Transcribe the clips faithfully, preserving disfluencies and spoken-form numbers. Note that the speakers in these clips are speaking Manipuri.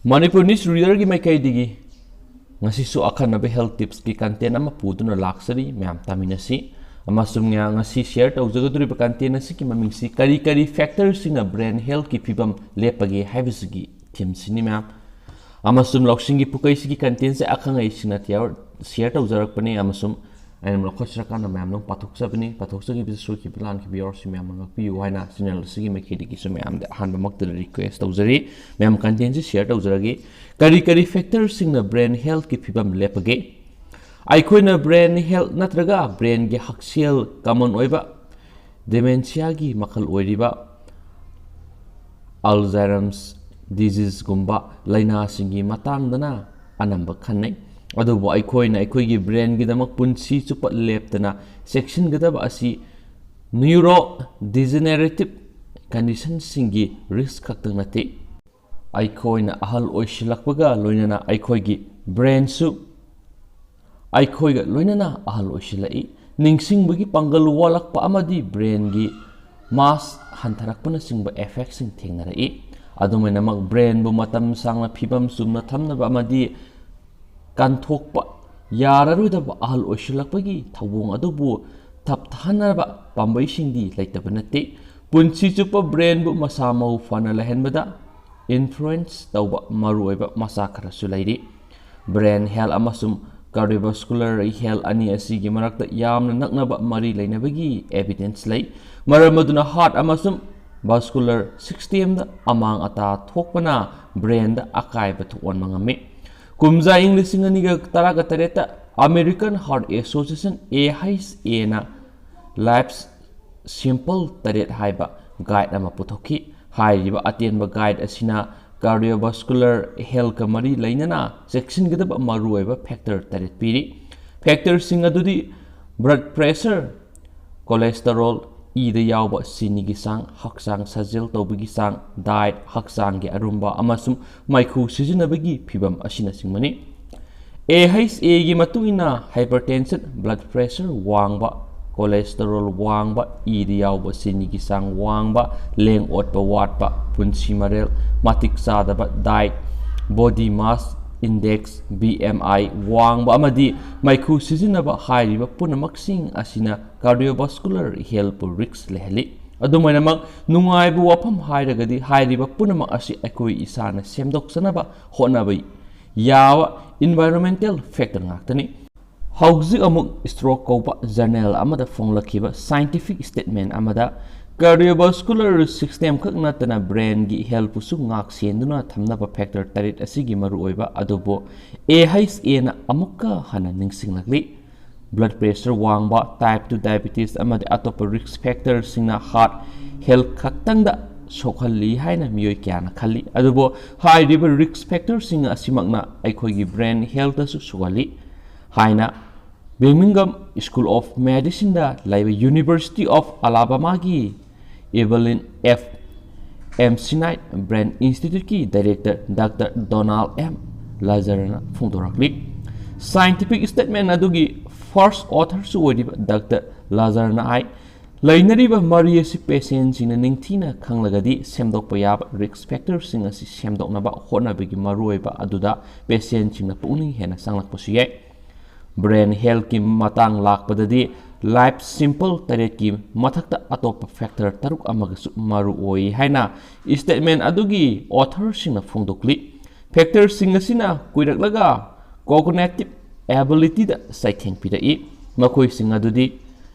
Manipur News Readerꯒꯤ ꯃꯥꯏꯀꯩꯗꯒꯤ ꯉꯁꯤꯁꯨ ꯑꯈꯟꯅꯕ health tipsꯀꯤ content ꯑꯃ ꯄꯨꯗꯨꯅ ꯂꯥꯛꯆꯔꯤ꯫ ꯃꯌꯥꯝ ꯇꯥꯃꯤꯟꯅꯁꯤ꯫ ꯑꯃꯁꯨꯡ ꯉ-, ꯉꯁꯤ share ꯇꯧꯖꯒꯗꯧꯔꯤꯕ content ꯑꯁꯤꯒꯤ ꯃꯃꯤꯡꯁꯤ ꯀꯔꯤ ꯀꯔꯤ factorꯁꯤꯡꯅ brain healthꯀꯤ ꯐꯤꯕꯝ ꯂꯦꯞꯄꯒꯦ ꯍꯥꯏꯕꯁꯤꯒꯤ themeꯁꯤꯅꯤ, ꯃꯌꯥꯝ꯫ ꯑꯃꯁꯨꯡ ꯂꯧꯁꯤꯡꯒꯤ ꯄꯨꯀꯩꯁꯤꯒꯤ contentꯁꯦ ꯑꯈꯪ ꯑꯍꯩꯁꯤꯡꯅ ꯇꯤꯌꯥꯔ-, share ꯇꯧꯖꯔꯛꯄꯅꯤ꯫ ꯑꯃꯁꯨꯡ ꯑꯩꯅ ꯂꯧꯈꯠꯆꯔꯀꯥꯟꯗ ꯃꯌꯥꯝꯗ ꯑꯃꯨꯛ ꯄꯥꯊꯣꯛꯆꯕꯅꯤ꯫ ꯄꯥꯊꯣꯛꯆꯈꯤꯕꯗ ꯁꯣꯏꯈꯤꯕ ꯂꯥꯟꯈꯤꯕ ꯌꯥꯎꯔꯁꯨ ꯃꯌꯥꯝꯅ ꯉꯥꯛꯄꯤꯌꯨ ꯍꯥꯏꯅ channel ꯑꯁꯤꯒꯤ ꯃꯥꯏꯀꯩꯗꯒꯤꯁꯨ ꯃꯌꯥꯝꯗ ꯑꯍꯥꯟꯕꯃꯛꯇꯗ request ꯇꯧꯖꯔꯤ꯫ ꯃꯌꯥꯝ contentꯁꯤ share ꯇꯧꯖꯔꯒꯦ꯫ ꯀꯔꯤ ꯀꯔꯤ factorꯁꯤꯡꯅ brain healthꯀꯤ ꯐꯤꯕꯝ ꯂꯦꯞꯄꯒꯦ? ꯑꯩꯈꯣꯏꯅ brain health ꯅꯠꯇ꯭ꯔꯒ brainꯒꯤ ꯍꯛꯁꯦꯜ common ꯑꯣꯏꯕ dementiaꯒꯤ ꯃꯈꯜ ꯑꯣꯏꯔꯤꯕ Alzheimer's diseaseꯒꯨꯝꯕ ꯂꯥꯏꯅꯥꯁꯤꯡꯒꯤ ꯃꯇꯥꯡꯗꯅ ꯑꯅꯝꯕ ꯈꯟꯅꯩ꯫ ꯑꯗꯨꯕꯨ ꯑꯩꯈꯣꯏꯅ ꯑꯩꯈꯣꯏꯒꯤ brainꯒꯤꯗꯃꯛ ꯄꯨꯟꯁꯤ ꯆꯨꯞꯄ ꯂꯦꯞꯇꯅ ꯆꯦꯛꯁꯤꯟꯒꯗꯕ ꯑꯁꯤ neurodegenerative conditionꯁꯤꯡꯒꯤ risk ꯈꯛꯇꯪ ꯅꯠꯇꯦ꯫ ꯑꯩꯈꯣꯏꯅ ꯑꯍꯜ ꯑꯣꯏꯁꯤꯜꯂꯛꯄꯒ ꯂꯣꯏꯅꯅ ꯑꯩꯈꯣꯏꯒꯤ brainꯁꯨ ꯑꯩꯈꯣꯏꯒ ꯂꯣꯏꯅꯅ ꯑꯍꯜ ꯑꯣꯏꯁꯤꯜꯂꯛꯏ꯫ ꯅꯤꯡꯁꯤꯡꯕꯒꯤ ꯄꯥꯡꯒꯜ ꯋꯥꯠꯂꯛꯄ ꯑꯃꯗꯤ brainꯒꯤ mass ꯍꯟꯊꯔꯛꯄꯅꯆꯤꯡꯕ effectꯁꯤꯡ ꯊꯦꯡꯅꯔꯛꯏ꯫ ꯑꯗꯨꯃꯥꯏꯅꯃꯛ brainꯕꯨ ꯃꯇꯝ ꯁꯥꯡꯅ ꯐꯤꯕꯝ ꯆꯨꯝꯅ ꯊꯝꯅꯕ ꯑꯃꯗꯤ ꯀꯟꯊꯣꯛꯄ ꯌꯥꯔꯔꯣꯏꯗꯕ ꯑꯍꯜ ꯑꯣꯏꯁꯤꯜꯂꯛꯄꯒꯤ ꯊꯧꯑꯣꯡ ꯑꯗꯨꯕꯨ ꯊꯞꯊꯥꯅꯕ ꯄꯥꯝꯕꯩꯁꯤꯡꯗꯤ ꯂꯩꯇꯕ ꯅꯠꯇꯦ꯫ ꯄꯨꯟꯁꯤ ꯆꯨꯞꯄ brainꯕꯨ ꯃꯁꯥ ꯃꯎ ꯐꯅ ꯂꯩꯍꯟꯕꯗ influence ꯇꯧꯕ ꯃꯔꯨꯑꯣꯏꯕ ꯃꯆꯥꯛ ꯈꯔꯁꯨ ꯂꯩꯔꯤ꯫ Brain health ꯑꯃꯁꯨꯡ cardiovascular health ꯑꯅꯤ ꯑꯁꯤꯒꯤ ꯃꯔꯛꯇ ꯌꯥꯝꯅ ꯅꯛꯅꯕ ꯃꯔꯤ ꯂꯩꯅꯕꯒꯤ evidence ꯂꯩ꯫ ꯃꯔꯝ ꯑꯗꯨꯅ heart ꯑꯃꯁꯨꯡ vascular systemꯗ ꯑꯃꯥꯡ ꯑꯇꯥ ꯊꯣꯛꯄꯅ brainꯗ ꯑꯀꯥꯏꯕ ꯊꯣꯛꯍꯟꯕ ꯉꯝꯃꯤ꯫ ꯀꯨꯝꯖꯥ ꯏꯪ ꯂꯤꯁꯤꯡ ꯑꯅꯤꯒ ꯇꯔꯥꯒ ꯇꯔꯦꯠꯇ American Heart Association, AHAꯅ life simple ꯇꯔꯦꯠ ꯍꯥꯏꯕ guide ꯑꯃ ꯄꯨꯊꯣꯛꯈꯤ꯫ ꯍꯥꯏꯔꯤꯕ ꯑꯇꯦꯟꯕ guide ꯑꯁꯤꯅ cardiovascular healthꯀ ꯃꯔꯤ ꯂꯩꯅꯅ ꯆꯦꯛꯁꯤꯟꯒꯗꯕ ꯃꯔꯨꯑꯣꯏꯕ factor ꯇꯔꯦꯠ ꯄꯤꯔꯤ꯫ Factorꯁꯤꯡ ꯑꯗꯨꯗꯤ blood pressure, cholesterol, ꯏꯗ ꯌꯥꯎꯕ ꯆꯤꯅꯤꯒꯤ ꯆꯥꯡ, ꯍꯛꯆꯥꯡ ꯁꯥꯖꯦꯜ ꯇꯧꯕꯒꯤ ꯆꯥꯡ, diet, ꯍꯛꯆꯥꯡꯒꯤ ꯑꯔꯨꯝꯕ ꯑꯃꯁꯨꯡ ꯃꯩꯈꯨ ꯁꯤꯖꯤꯟꯅꯕꯒꯤ ꯐꯤꯚꯝ ꯑꯁꯤꯅꯆꯤꯡꯕꯅꯤ꯫ AHAꯒꯤ ꯃꯇꯨꯡ ꯏꯟꯅ hypertension, blood pressure ꯋꯥꯡꯕ, cholesterol ꯋꯥꯡꯕ, ꯏꯗ ꯌꯥꯎꯕ ꯆꯤꯅꯤꯒꯤ ꯆꯥꯡ ꯋꯥꯡꯕ, ꯂꯦꯡ ꯑꯣꯠꯄ ꯋꯥꯠꯄ, ꯄꯨꯟꯁꯤ ꯃꯔꯦꯜ, ꯃꯇꯤꯛ ꯆꯥꯗꯕ diet, Body mass index, B M I, ꯋꯥꯡꯕ ꯑꯃꯗꯤ ꯃꯩꯈꯨ ꯁꯤꯖꯤꯟꯅꯕ ꯍꯥꯏꯔꯤꯕ ꯄꯨꯝꯅꯃꯛꯁꯤꯡ ꯑꯁꯤꯅ cardiovascular healthꯄꯨ risk ꯂꯩꯍꯜꯂꯤ꯫ ꯑꯗꯨꯝ ꯑꯣꯏꯅꯃꯛ, ꯅꯨꯡꯉꯥꯏꯕ ꯋꯥꯐꯝ ꯍꯥꯏꯔꯒꯗꯤ ꯍꯥꯏꯔꯤꯕ ꯄꯨꯝꯅꯃꯛ ꯑꯁꯤ ꯑꯩꯈꯣꯏ ꯏꯁꯥꯅ ꯁꯦꯝꯗꯣꯛꯆꯅꯕ ꯍꯣꯠꯅꯕ ꯌꯥꯕ environmental factor ꯉꯥꯛꯇꯅꯤ꯫ ꯍꯧꯖꯤꯛ ꯑꯃꯨꯛ Stroke ꯀꯧꯕ journal ꯑꯃꯗ ꯐꯣꯡꯂꯛꯈꯤꯕ scientific statement ꯑꯃꯗ cardiovascular system ꯈꯛ ꯅꯠꯇꯅ brainꯒꯤ healthꯄꯨꯁꯨ ꯉꯥꯛ ꯁꯦꯟꯗꯨꯅ ꯊꯝꯅꯕ factor ꯇꯔꯦꯠ ꯑꯁꯤꯒꯤ ꯃꯔꯨꯑꯣꯏꯕ ꯑꯗꯨꯕꯨ A H Aꯅ ꯑꯃꯨꯛꯀ ꯍꯟꯅ ꯅꯤꯡꯁꯤꯡꯂꯛꯂꯤ꯫ Blood pressure ꯋꯥꯡꯕ, type two diabetes ꯑꯃꯗꯤ ꯑꯇꯣꯞꯄ risk factorꯁꯤꯡꯅ heart health ꯈꯛꯇꯪꯗ ꯁꯣꯛꯍꯜꯂꯤ ꯍꯥꯏꯅ ꯃꯤꯑꯣꯏ ꯀꯌꯥꯅ ꯈꯜꯂꯤ꯫ ꯑꯗꯨꯕꯨ ꯍꯥꯏꯔꯤꯕ risk factorꯁꯤꯡ ꯑꯁꯤꯃꯛꯅ ꯑꯩꯈꯣꯏꯒꯤ brain healthꯇꯁꯨ ꯁꯣꯛꯍꯜꯂꯤ ꯍꯥꯏꯅ Birmingham School of Medicineꯗ ꯂꯩꯕ University of Alabamaꯒꯤ Evelyn F. McKnight Brain Instituteꯀꯤ director Doctor Donald M. Lazarna ꯐꯣꯡꯗꯣꯔꯛꯂꯤ꯫ Scientific statement ꯑꯗꯨꯒꯤ first authorꯁꯨ ꯑꯣꯏꯔꯤꯕ Doctor Lazarna ꯍꯥꯏ, ꯂꯩꯅꯔꯤꯕ ꯃꯔꯤ ꯑꯁꯤ patientꯁꯤꯡꯅ ꯅꯤꯡꯊꯤꯅ ꯈꯪꯂꯒꯗꯤ ꯁꯦꯝꯗꯣꯛꯄ ꯌꯥꯕ risk factorꯁꯤꯡ ꯑꯁꯤ ꯁꯦꯝꯗꯣꯛꯅꯕ ꯍꯣꯠꯅꯕꯒꯤ ꯃꯔꯨꯑꯣꯏꯕ ꯑꯗꯨꯗ patientꯁꯤꯡꯅ ꯄꯨꯛꯅꯤꯡ ꯍꯦꯟꯅ ꯆꯪꯂꯛꯄꯁꯨ ꯌꯥꯏ꯫ Brain healthꯀꯤ ꯃꯇꯥꯡ ꯂꯥꯛꯄꯗꯗꯤ life simple ꯇꯔꯦꯠꯀꯤ ꯃꯊꯛꯇ ꯑꯇꯣꯞꯄ factor ꯇꯔꯨꯛ ꯑꯃꯒꯁꯨ ꯃꯔꯨ ꯑꯣꯏ ꯍꯥꯏꯅ statement ꯑꯗꯨꯒꯤ authorꯁꯤꯡꯅ ꯐꯣꯡꯗꯣꯛꯂꯤ꯫ Factorꯁꯤꯡ ꯑꯁꯤꯅ ꯀꯨꯏꯔꯛꯂꯒ cognitive abilityꯗ ꯆꯩꯊꯦꯡ ꯄꯤꯔꯛꯏ꯫ ꯃꯈꯣꯏꯁꯤꯡ ꯑꯗꯨꯗꯤ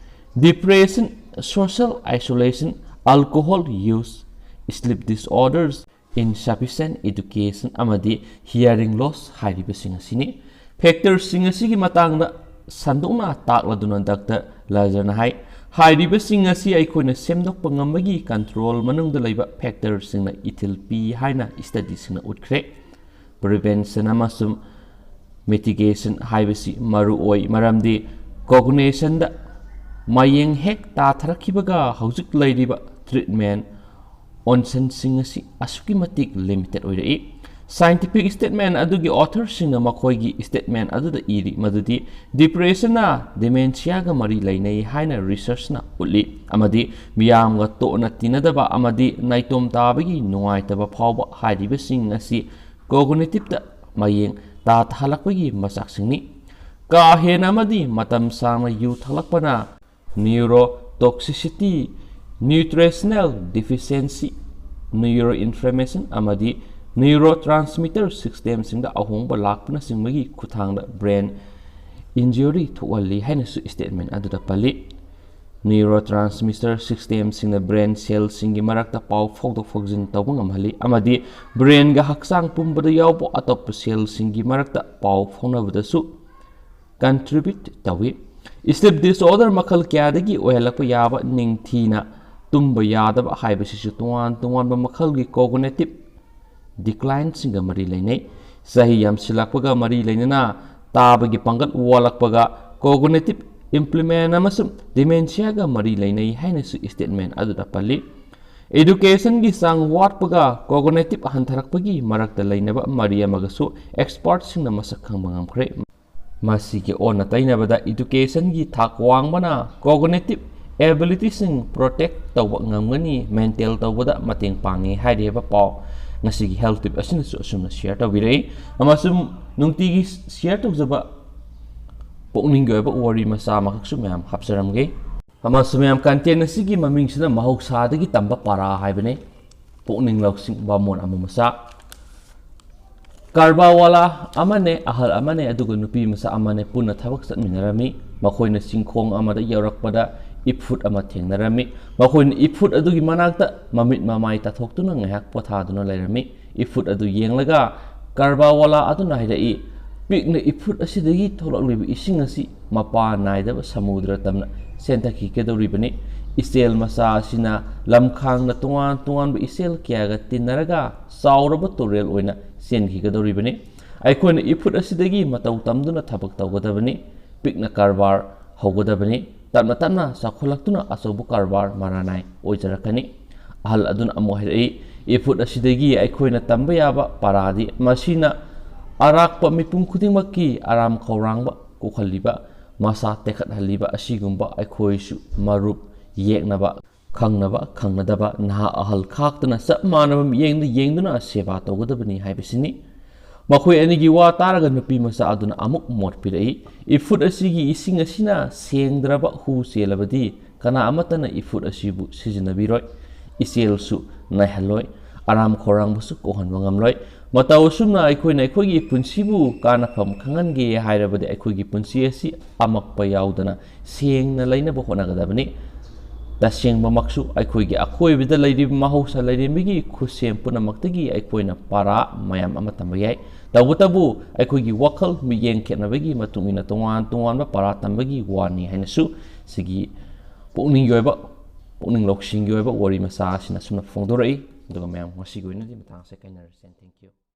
depression, social isolation, alcohol use, sleep disorders, insufficient education ꯑꯃꯗꯤ hearing loss ꯍꯥꯏꯔꯤꯕꯁꯤꯡ ꯑꯁꯤꯅꯤ꯫ Factorꯁꯤꯡ ꯑꯁꯤꯒꯤ ꯃꯇꯥꯡꯗ ꯁꯟꯗꯣꯛꯅ ꯇꯥꯛꯂꯗꯨꯅ Doctor Lazarna ꯍꯥꯏ, ꯍꯥꯏꯔꯤꯕꯁꯤꯡ ꯑꯁꯤ ꯑꯩꯈꯣꯏꯅ ꯁꯦꯝꯗꯣꯛꯄ ꯉꯝꯕꯒꯤ control ꯃꯅꯨꯡꯗ ꯂꯩꯕ factorꯁꯤꯡꯅ ꯏꯊꯤꯜ ꯄꯤ ꯍꯥꯏꯅ studyꯁꯤꯡꯅ ꯎꯠꯈ꯭ꯔꯦ꯫ Prevention ꯑꯃꯁꯨꯡ mitigation ꯍꯥꯏꯕꯁꯤ ꯃꯔꯨ ꯑꯣꯏ, ꯃꯔꯝꯗꯤ cognitionꯗ ꯃꯌꯦꯡ ꯍꯦꯛ ꯇꯥꯊꯔꯛꯈꯤꯕꯒ ꯍꯧꯖꯤꯛ ꯂꯩꯔꯤꯕ treatment optionꯁꯤꯡ ꯑꯁꯤ ꯑꯁꯨꯛꯀꯤ ꯃꯇꯤꯛ limited ꯑꯣꯏꯔꯛꯏ꯫ Scientific statement ꯑꯗꯨꯒꯤ authorꯁꯤꯡꯅ ꯃꯈꯣꯏꯒꯤ statement ꯑꯗꯨꯗ ꯏꯔꯤ ꯃꯗꯨꯗꯤ depressionꯅ dementiaꯒ ꯃꯔꯤ ꯂꯩꯅꯩ ꯍꯥꯏꯅ researchꯅ ꯎꯠꯂꯤ, ꯑꯃꯗꯤ ꯃꯤꯌꯥꯝꯒ ꯇꯣꯠꯅ ꯇꯤꯟꯅꯗꯕ ꯑꯃꯗꯤ ꯅꯥꯏꯇꯣꯝ ꯇꯥꯕꯒꯤ ꯅꯨꯡꯉꯥꯏꯇꯕ ꯐꯥꯎꯕ ꯍꯥꯏꯔꯤꯕꯁꯤꯡ ꯑꯁꯤ cognitive ꯇ ꯃꯌꯦꯡ ꯇꯥꯊꯍꯜꯂꯛꯄꯒꯤ ꯃꯆꯥꯛꯁꯤꯡꯅꯤ꯫ ꯀꯥ ꯍꯦꯟꯅ ꯑꯃꯗꯤ ꯃꯇꯝ ꯁꯥꯡꯅ U ꯊꯛꯂꯛꯄꯅ neurotoxicity, nutritional deficiency, neuroinflammation ꯑꯃꯗꯤ neurotransmitter system ꯁꯤꯡꯗ ꯑꯍꯣꯡꯕ ꯂꯥꯛꯄꯅꯆꯤꯡꯕꯒꯤ ꯈꯨꯠꯊꯥꯡꯗ brain injury ꯊꯣꯛꯍꯜꯂꯤ ꯍꯥꯏꯅꯁꯨ statement ꯑꯗꯨꯗ ꯄꯜꯂꯤ꯫ Neurotransmitter system ꯁꯤꯡꯅ brain cell ꯁꯤꯡꯒꯤ ꯃꯔꯛꯇ ꯄꯥꯎ ꯐꯥꯎꯗꯣꯛ ꯐꯥꯎꯖꯤꯟ ꯇꯧꯕ ꯉꯝꯍꯜꯂꯤ ꯑꯃꯗꯤ brain ꯒ ꯍꯛꯆꯥꯡ ꯄꯨꯝꯕꯗ ꯌꯥꯎꯕ ꯑꯇꯣꯞꯄ cell ꯁꯤꯡꯒꯤ ꯃꯔꯛꯇ ꯄꯥꯎ ꯐꯥꯎꯅꯕꯗꯁꯨ contribute ꯇꯧꯏ꯫ Sleep disorder ꯃꯈꯜ ꯀꯌꯥꯗꯒꯤ ꯑꯣꯏꯍꯜꯂꯛꯄ ꯌꯥꯕ ꯅꯤꯡꯊꯤꯅ ꯇꯨꯝꯕ ꯌꯥꯗꯕ ꯍꯥꯏꯕꯁꯤꯁꯨ ꯇꯣꯉꯥꯟ ꯇꯣꯉꯥꯟꯕ ꯃꯈꯜꯒꯤ cognitive decline ꯁꯤꯡꯒ ꯃꯔꯤ ꯂꯩꯅꯩ꯫ ꯆꯍꯤ ꯌꯥꯝꯁꯤꯜꯂꯛꯄꯒ ꯃꯔꯤ ꯂꯩꯅꯅ ꯇꯥꯕꯒꯤ ꯄꯥꯡꯒꯜ ꯋꯥꯠꯂꯛꯄꯒ cognitive impairment ꯑꯃꯁꯨꯡ dementia ꯒ ꯃꯔꯤ ꯂꯩꯅꯩ ꯍꯥꯏꯅꯁꯨ statement ꯑꯗꯨꯗ ꯄꯜꯂꯤ꯫ Education ꯒꯤ ꯆꯥꯡ ꯋꯥꯠꯄꯒ cognitive ꯍꯟꯊꯔꯛꯄꯒꯤ ꯃꯔꯛꯇ ꯂꯩꯅꯕ ꯃꯔꯤ ꯑꯃꯒꯁꯨ expert ꯁꯤꯡꯅ ꯃꯁꯛ ꯈꯪꯕ ꯉꯝꯈ꯭ꯔꯦ꯫ ꯃꯁꯤꯒꯤ ꯑꯣꯟꯅ ꯇꯩꯅꯕꯗ education ꯒꯤ ꯊꯥꯛ ꯋꯥꯡꯕꯅ cognitive ability ꯁꯤꯡ protect ꯇꯧꯕ ꯉꯝꯒꯅꯤ, maintain ꯇꯧꯕꯗ ꯃꯇꯦꯡ ꯄꯥꯡꯉꯤ ꯍꯥꯏꯔꯤꯕ ꯄꯥꯎ ꯉꯁꯤꯒꯤ health tip ꯑꯁꯤꯅꯁꯨ ꯑꯁꯨꯝꯅ share ꯇꯧꯕꯤꯔꯛꯏ꯫ ꯑꯃꯁꯨꯡ ꯅꯨꯡꯇꯤꯒꯤ share ꯇꯧꯖꯕ ꯄꯨꯛꯅꯤꯡꯒꯤ ꯑꯣꯏꯕ ꯋꯥꯔꯤ ꯃꯆꯥ ꯑꯃꯈꯛꯁꯨ ꯃꯌꯥꯝ ꯍꯥꯞꯆꯔꯝꯒꯦ꯫ ꯑꯃꯁꯨꯡ ꯃꯌꯥꯝ, content ꯑꯁꯤꯒꯤ ꯃꯃꯤꯡꯁꯤꯅ ꯃꯍꯧꯁꯥꯗꯒꯤ ꯇꯝꯕ ꯄꯔꯥ ꯍꯥꯏꯕꯅꯤ꯫ ꯄꯨꯛꯅꯤꯡ ꯂꯧꯁꯤꯡ ꯕꯥꯃꯣꯟ ꯑꯃꯨ ꯃꯆꯥ꯫ ꯀꯔꯕꯥꯔꯋꯥꯂꯥ ꯑꯃꯅꯦ, ꯑꯍꯜ ꯑꯃꯅꯦ, ꯑꯗꯨꯒ ꯅꯨꯄꯤ ꯃꯆꯥ ꯑꯃꯅꯦ ꯄꯨꯟꯅ ꯊꯕꯛ ꯆꯠꯃꯤꯟꯅꯔꯝꯃꯤ꯫ ꯃꯈꯣꯏꯅ ꯆꯤꯡꯈꯣꯡ ꯑꯃꯗ ꯌꯧꯔꯛꯄꯗ ꯏꯐꯨꯠ ꯑꯃ ꯊꯦꯡꯅꯔꯝꯃꯤ꯫ ꯃꯈꯣꯏꯅ ꯏꯐꯨꯠ ꯑꯗꯨꯒꯤ ꯃꯅꯥꯛꯇ ꯃꯃꯤꯠ ꯃꯃꯥꯏ ꯇꯥꯊꯣꯛꯇꯨꯅ ꯉꯥꯏꯍꯥꯛ ꯄꯣꯊꯥꯗꯨꯅ ꯂꯩꯔꯝꯃꯤ꯫ ꯏꯐꯨꯠ ꯑꯗꯨ ꯌꯦꯡꯂꯒ ꯀꯔꯕꯥꯔꯋꯥꯂꯥ ꯑꯗꯨꯅ ꯍꯥꯏꯔꯛꯏ, "ꯄꯤꯛꯅ ꯏꯐꯨꯠ ꯑꯁꯤꯗꯒꯤ ꯊꯣꯛꯂꯛꯂꯤꯕ ꯏꯁꯤꯡ ꯑꯁꯤ ꯃꯄꯥ ꯅꯥꯏꯗꯕ ꯁꯃꯨꯗ꯭ꯔ ꯇꯝꯅ ꯆꯦꯟꯊꯈꯤꯒꯗꯧꯔꯤꯕꯅꯤ꯫ ꯏꯆꯦꯜ ꯃꯆꯥ ꯑꯁꯤꯅ ꯂꯝꯈꯥꯡꯗ ꯇꯣꯉꯥꯟ ꯇꯣꯉꯥꯟꯕ ꯏꯆꯦꯜ ꯀꯌꯥꯒ ꯇꯤꯟꯅꯔꯒ ꯆꯥꯎꯔꯕ ꯇꯨꯔꯦꯜ ꯑꯣꯏꯅ ꯆꯦꯟꯈꯤꯒꯗꯧꯔꯤꯕꯅꯤ꯫ ꯑꯩꯈꯣꯏꯅ ꯏꯐꯨꯠ ꯑꯁꯤꯗꯒꯤ ꯃꯇꯧ ꯇꯝꯗꯨꯅ ꯊꯕꯛ ꯇꯧꯒꯗꯕꯅꯤ꯫ ꯄꯤꯛꯅ ꯀꯔꯕꯥꯔ ꯍꯧꯒꯗꯕꯅꯤ꯫ ꯇꯞꯅ ꯇꯞꯅ ꯆꯥꯎꯈꯠꯂꯛꯇꯨꯅ ꯑꯆꯧꯕ ꯀꯔꯕꯥꯔ ꯃꯔꯥꯅꯥꯏ ꯑꯣꯏꯖꯔꯛꯀꯅꯤ꯫" ꯑꯍꯜ ꯑꯗꯨꯅ ꯑꯃꯨꯛ ꯍꯥꯏꯔꯛꯏ, "ꯏꯐꯨꯠ ꯑꯁꯤꯗꯒꯤ ꯑꯩꯈꯣꯏꯅ ꯇꯝꯕ ꯌꯥꯕ ꯄꯔꯥꯗꯤ ꯃꯁꯤꯅ ꯑꯔꯥꯛꯄ ꯃꯤꯄꯨꯝ ꯈꯨꯗꯤꯡꯃꯛꯀꯤ ꯑꯔꯥꯝ ꯈꯧꯔꯥꯡꯕ ꯀꯣꯛꯍꯜꯂꯤꯕ, ꯃꯁꯥ ꯇꯦꯛꯈꯠꯍꯜꯂꯤꯕ ꯑꯁꯤꯒꯨꯝꯕ ꯑꯩꯈꯣꯏꯁꯨ ꯃꯔꯨꯞ ꯌꯦꯛꯅꯕ ꯈꯪꯅꯕ ꯈꯪꯅꯗꯕ ꯅꯍꯥ ꯑꯍꯜ ꯈꯥꯛꯇꯅ ꯆꯞ ꯃꯥꯟꯅꯕ ꯃꯤꯠꯌꯦꯡꯗ ꯌꯦꯡꯗꯨꯅ ꯁꯦꯕꯥ ꯇꯧꯒꯗꯕꯅꯤ ꯍꯥꯏꯕꯁꯤꯅꯤ꯫ ꯃꯈꯣꯏ ꯑꯅꯤꯒꯤ ꯋꯥ ꯇꯥꯔꯒ ꯅꯨꯄꯤ ꯃꯆꯥ ꯑꯗꯨꯅ ꯑꯃꯨꯛ ꯃꯣꯠ ꯄꯤꯔꯛꯏ꯫ "ꯏꯐꯨꯠ ꯑꯁꯤꯒꯤ ꯏꯁꯤꯡ ꯑꯁꯤꯅ ꯁꯦꯡꯗ꯭ꯔꯕ ꯍꯨ ꯆꯦꯜꯂꯕꯗꯤ ꯀꯅꯥ ꯑꯃꯠꯇꯅ ꯏꯐꯨꯠ ꯑꯁꯤꯕꯨ ꯁꯤꯖꯤꯟꯅꯕꯤꯔꯣꯏ, ꯏꯆꯦꯜꯁꯨ ꯅꯥꯏꯍꯜꯂꯣꯏ, ꯑꯔꯥꯝ ꯈꯧꯔꯥꯡꯕꯁꯨ ꯀꯣꯛꯍꯟꯕ ꯉꯝꯂꯣꯏ꯫ ꯃꯇꯧ ꯑꯁꯨꯝꯅ ꯑꯩꯈꯣꯏꯅ ꯑꯩꯈꯣꯏꯒꯤ ꯄꯨꯟꯁꯤꯕꯨ ꯀꯥꯟꯅꯐꯝ ꯈꯪꯍꯟꯒꯦ ꯍꯥꯏꯔꯕꯗꯤ ꯑꯩꯈꯣꯏꯒꯤ ꯄꯨꯟꯁꯤ ꯑꯁꯤ ꯑꯃꯛꯄ ꯌꯥꯎꯗꯅ ꯁꯦꯡꯅ ꯂꯩꯅꯕ ꯍꯣꯠꯅꯒꯗꯕꯅꯤ꯫ ꯇꯁꯦꯡꯕꯃꯛꯁꯨ ꯑꯩꯈꯣꯏꯒꯤ ꯑꯀꯣꯏꯕꯗ ꯂꯩꯔꯤꯕ ꯃꯍꯧꯁꯥ ꯂꯥꯏꯔꯦꯝꯕꯤꯒꯤ ꯈꯨꯠꯁꯦꯝ ꯄꯨꯝꯅꯃꯛꯇꯒꯤ ꯑꯩꯈꯣꯏꯅ ꯄꯥꯔꯥ ꯃꯌꯥꯝ ꯑꯃ ꯇꯝꯕ ꯌꯥꯏ꯫ ꯇꯧꯕꯇꯕꯨ ꯑꯩꯈꯣꯏꯒꯤ ꯋꯥꯈꯜ ꯃꯤꯠꯌꯦꯡ ꯈꯦꯠꯅꯕꯒꯤ ꯃꯇꯨꯡ ꯏꯟꯅ ꯇꯣꯉꯥꯟ ꯇꯣꯉꯥꯟꯕ ꯄꯥꯔꯥ ꯇꯝꯕꯒꯤ ꯋꯥꯅꯤ ꯍꯥꯏꯅꯁꯨ ꯁꯤꯒꯤ ꯄꯨꯛꯅꯤꯡꯒꯤ ꯑꯣꯏꯕ, ꯄꯨꯛꯅꯤꯡ ꯂꯧꯁꯤꯡꯒꯤ ꯑꯣꯏꯕ ꯋꯥꯔꯤ ꯃꯆꯥ ꯑꯁꯤꯅ ꯑꯁꯨꯝꯅ ꯐꯣꯡꯗꯣꯔꯛꯏ꯫ ꯑꯗꯨꯒ ꯃꯌꯥꯝ ꯉꯁꯤꯒꯤ ꯑꯣꯏꯅꯗꯤ ꯃꯇꯥꯡ ꯑꯁꯤꯗ ꯀꯥꯏꯅꯔꯁꯤ꯫ Thank you꯫